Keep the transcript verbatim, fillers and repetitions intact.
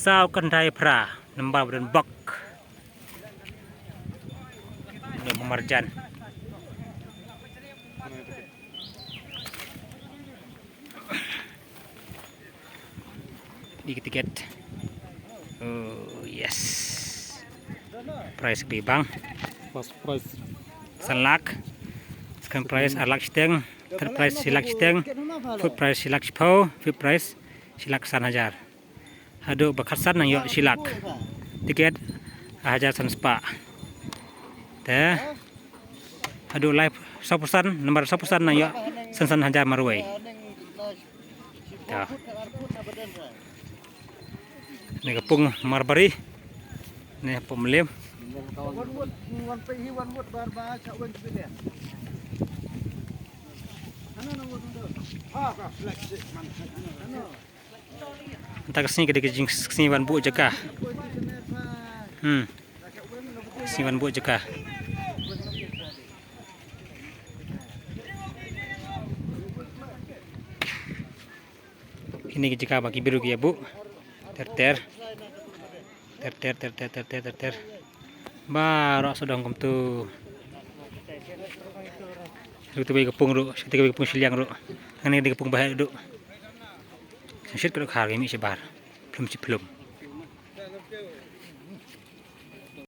Saw khyndai phra, number ba don bok. Ïa marjan. Ïa ki tiket. Oh, yes. Prize ba bang. First prize san lak. Second prize ar lak shiteng. Third prize shi lak shiteng. Fourth prize shi lak shiphew. Fifth prize shi lak san hajar. Haduh ba khatsan nang ïoh shi lak. Tiket ar hajar san spah. Te haduh lai sawphew san, number sawphew san nang ïoh san san hajar marwei. Te ne ka pung Marbari. Ne pung Mlim. Mynta ka sngi ka dei ka jingsngi wan buh jaka. Hmm. Sngi wan buh jaka. Kine ki jaka ba ki briew ki ïa buh. Ter ter. Ter ter ter ter ter ter ter ter. Baroh sawdong kumtu. Ruh te ka pung ruh, te ka pung shiliang ruh. Hangne ka pung ba heh ruh. Shit ka ruh khar ka mih shabar. Phlum shi phlum.